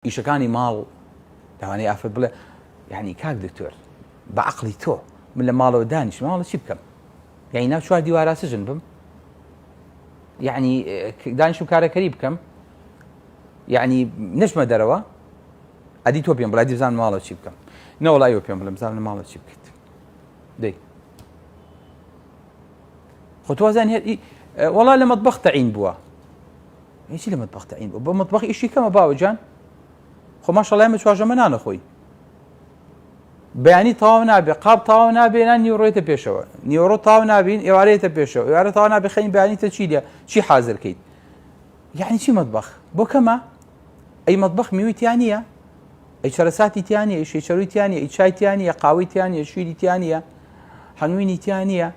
ئیشەکانی ماڵ لەوانەیە ئافرەت بڵێ یعنی کاک دکتۆر بە عقلی تۆ من لە ماڵەوە دانیشم ماڵە چی بکەم یعنی ناو چوار دیوارا سجن بم یعنی دانیشم کارەکەری بکەم یعنی نەچمە دەرەوە ئەدی تۆ پێم بڵێ بزان ماڵەوە چی بکەم نەوەڵای پێم بڵێم بزانم لە ماڵەوە چی بکەیت دەی خۆ تۆزان وەڵا لە مەطبخ تەعین بووە هیچی لە مەطبخ تەعین بووە بۆ مەطبخ ئیشی کەمە باوە جان خۆ ماشەڵای ئەمە چوارژەمە نانەخۆی بەیانی تەواو نابێ قاپ تەواو نابێ نان نیوەڕۆیتە پێشەوە نیوەڕۆ تاو نابین ئێوارەیەتە پێشەوە ئێوارە تاو نابێ خەین بەیانی تە چی لە چی حاضر کەیت یعنی چی مەطبخ بۆ کەمە ئەی مەطبخ میوەی تیا نییە ئەی چەرەساتی تیا نییە ئەی شەیچەروی تیا نییە ئەی چای تیا نییە قاوەی تیا نییە شیری تیا نییە هەنگوینی تیا نییە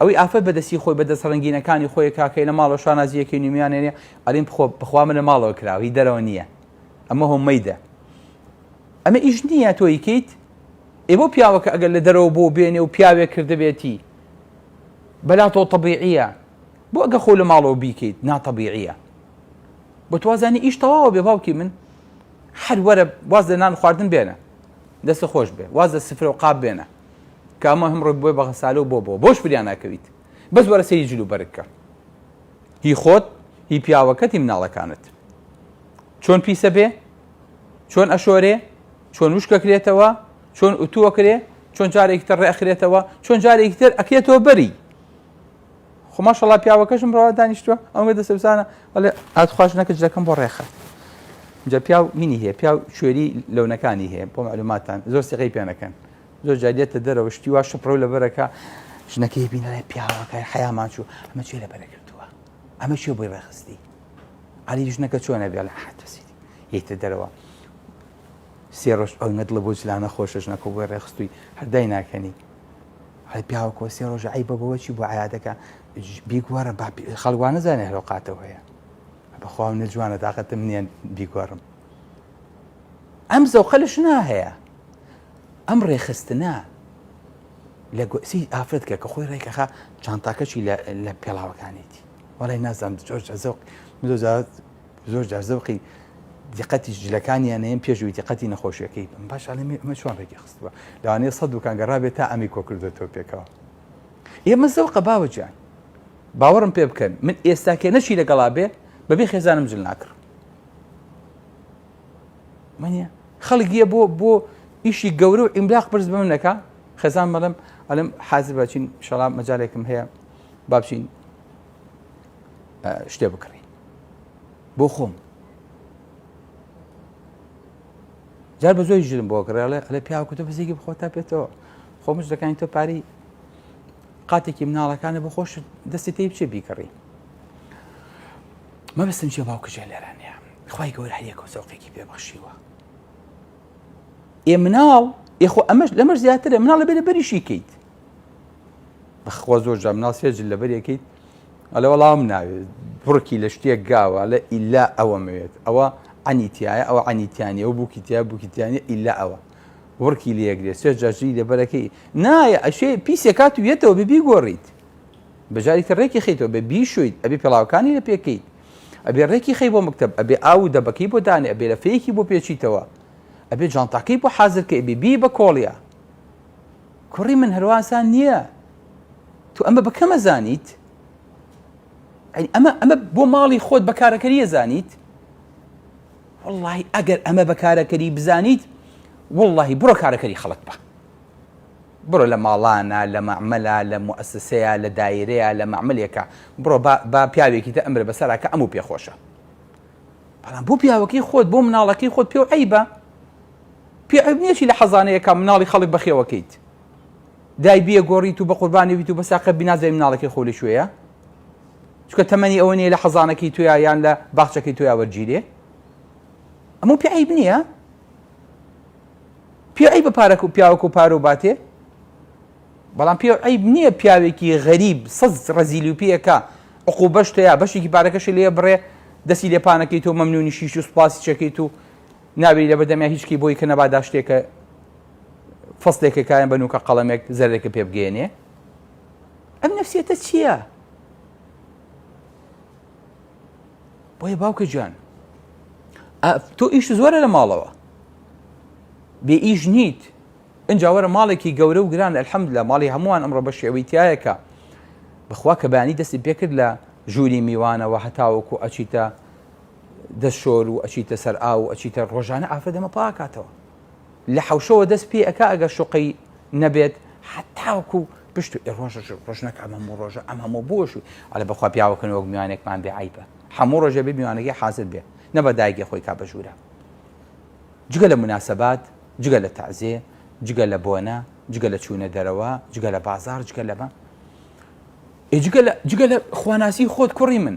ئەوەی ئافرەت بە دەستی خۆی بە دەست ڕەنگینەکانی خۆی کاکەی لە ماڵەوە شانازیەکەی نیمیانێنێ ئەلین بخۆ بخوا من لە ماڵەوە کراوە هی دەرەوە نییە ئەمە هۆم مەیدە ئەمە ئیش نییە تۆ یکەیت ئێ بۆ پیاوەکە ئەگەر لە دەرەوە بۆ بێنێ و پیاوێک کردبێتی بەلا تۆ طبیعیە بۆ ئەگە خۆ لە ماڵەوە بیکەیت ناتەبیعیە بۆ توازانی ئیش تەواوە بێ باوکی من هەر وەرە واز لە نان خواردن بێنە دەست خۆش بێ واز لە سفرە و قاب بێنە کە ئەمە هەم ڕۆی بۆی بە غەسالە و بۆ بۆ بۆش فریا ناکەویت بەس وەرە سەیری جل و بەرگ کە هی خۆت هی پیاوەکەت هی مناڵەکانت چۆن پیسە بێ چۆن ئەشۆرێ چۆن وشکەکرێتەوە چۆن ئوتووەکرێ چۆن جارێکی تر ڕێخرێتەوە چۆن جارێکی تر ئەکرێتەوە بەری خۆ ماشەڵا پیاوەکەشم ڕەوا دانیشتووە ئەوە دەسەبزانە ئەڵێ ئاتخواش نەکە جلەکەم بۆ ڕێخە جا پیاو هینی هەیە پیاو شوێری لەونەکانی هەیە بۆ معلوماتان زۆر سیغەی پێ نەکەن زۆر جار دێتە دەرەوە شتی وا شپڕەو لەبەرەکە ژنەکەی بینەرە پیاوەکە حەیامان چوو ئەمە چێ لەبەرە کردووە ئەمە چێ بۆی ڕێخستی علی ژنەکە چۆنە بێ لە حەتەسیدی یەیتە دەرەوە سێ ڕۆژ ئەو نەدڵە بۆ جلانە خۆشە ژنەکە بۆی ڕێخستوی هەردای ناکەنی هەر پیاوەکۆ سێ ڕۆژ عیبە بەوە چی بۆ عیادەکە بیگوارە با خەڵوانە زانێ هەرۆقاتەوە هەیە بەخوا نە جوانە تاقەتم نییە بیگۆڕم ئەم زەوقە لە ژنا هەیە ئەم ڕێخستنە لە گۆسی ئافرەت کە کە خۆی ڕێکەخا چانتاکەشی لە پێڵاوەکانێتی وەڵی نازانم زۆر زەوق زۆر جار زەوقی دیقەتی جلەکانیان هەیە پێشوی دیقەتی نەخۆشیەکەی بم باش ئەڵێ ئەمە چۆن ڕێکی خستووە لەوانەیە سە دوکان گەڕابێت تا ئەمی کۆ کردێتەوە پێکەوە ئێمە زەوقە باوەجان باوەڕم پێ بکەن من ئێستا کێ نەشی لەگەڵا بێ بەبێ خێزانم جل ناکڕم منە خەڵک یە بۆ بۆ ئیشی گەورە و ئیملاق پرس بە منەکە خێزان بەڵم ئەلم حازر بچین شەڵام مەجالێکم هەیە با بچین شتێ بکڕین بۆ خۆم جار بە زۆری ژرم بۆ کڕێڵێ ئەلێ پیاوکتە بزێکی بخۆ تا پێتەوە خۆمش دەکەین تۆ پارەی قاتێکی مناڵەکانە بۆ خۆش دەستی تێی بچێ بیکڕی مەبەستم چیە باوکە لێرانەیە خی گەورە هەریەکە و زەوقێکی پێبەخشیوە ئێ مناڵ ئێخۆ ئەمەش لەمەش زیاترە مناڵ لەبێ لەبەریشی کەیت بەخوا زۆر جا مناڵ سێ جل لەبەرێکیت ئەلە وەڵام ناوێت بڕکی لە شتێک گاوە لە ئیلا ئەوە مەوێت ئەوە عنیتیایە ئەوە عنیتیانی ئەو بووکیتیا بووکیتیانە ئیلا ئەوە وڕکی لێگرێ سێ جاژی لەبەرەکەی نایە ئەشێ پیسێکات و یەتەوە بێ بیگۆڕیت بەجاری تر ڕێکی خەیتەوە بێ بیشۆیت ئەبێ پێڵاوەکانی لە پێکەیت ئەبێ ڕێکی خەی بۆ مکتب ئەبێ ئاو و دەبەکەی بۆ دانێ ئەبێ لەفەیەکی بۆ پێچیتەوە ئەبێ جانتاکەی بۆ حازر کەی ئەبێ بی بە کۆڵیا کوڕی من هەرواسان نییە تو ئەمە بە کەمە زانیت ئەمە ئەمە بۆ ماڵی خۆت بەکارەکەریە زانیت وەڵڵاهی ئەگەر ئەمە بە کارەکەری بزانیت وەڵڵاهی بڕۆ کارەکەری خەڵک بە بڕۆ لە ماڵانە لە مەعمەلا لە موئەسسەیە لە دایرەیە لە مەعملێکە بڕۆ با پیاوێکی تە ئەمرە بەسەرا کە ئەمو پێخۆشە بەڵام بۆ پیاوەکەی خۆت بۆ مناڵەکەی خۆت پێ عیبە پێ عیب نییە چی لە حەزانەیەکە مناڵی خەڵک بەخێوەکەیت دای بیە گۆڕیت و بە قوربانی بیت و بەساقە بینازای مناڵەکەی خۆ لە کوێیە چونکە تەمەنی ئەوە نییە لە حەزانەکەی تۆیا یان لە باخچەکەی تۆیا وەرگیرێ ئەمە پێ عیب نییە پێ عیبە پارەک و پیاوەک و پارە و باتێ بەڵام پێ عیب نییە پیاوێکی غەریب سەز ڕەزیلی و پێەکە عقوبەش تەیا بەشێکی پارەکەشی لێ بڕێ دەستی لێ پانەکەی تۆ مەمنونی شیش و سوپاسی چەکەیت و ناوی لە بەردەمیا هیچکی بۆی کە نەبادا شتێکە فەستێکەکایان بە نوکە قەڵەمێک زەرێکە پێ بگەێنێ ئەم نفسیەتە چییە؟ بۆیە باوکە گیان. تۆ ئیش زۆرە لە ماڵەوە بێ ئیش نیت ئینجا وەرە ماڵێکی گەورە و گران الحمدللە ماڵی هەمووان ئەمڕۆ بە شێوەی تایەکە بەخوا کە بەیانی دەستی پێکرد لە ژووری میوانەوە هەتاوەکو ئەچیتە دەست شۆر و ئەچیتە سەر ئاو و ئەچیتە ڕۆژانە ئافرەت ئەمە پاکاتەوە لە حەوشەوە دەست پێ ئەکا ئەگەر شوقەی نەبێت هەتاوەکو پشت و ڕۆژە ڕۆژنەکە ئەم هەموو ڕۆژە ئەم هەموو بۆش و ئەڵێ بەخوا پیاوەکەن وەک میوانێکمان بێ عیبە هەموو ڕۆژێ بێ میوانەکەی حازر بێ نە بە دایکی خۆی کا بە ژوورە جگە لە موناسەبات، جگە لە تەعزێ، جگە لە بۆنە، جگە لە چوونە دەرەوە، جگە لە بازاڕ، جگە لەمە. ئێ جگە لە جگە لە خواناسی خۆت کوڕی من.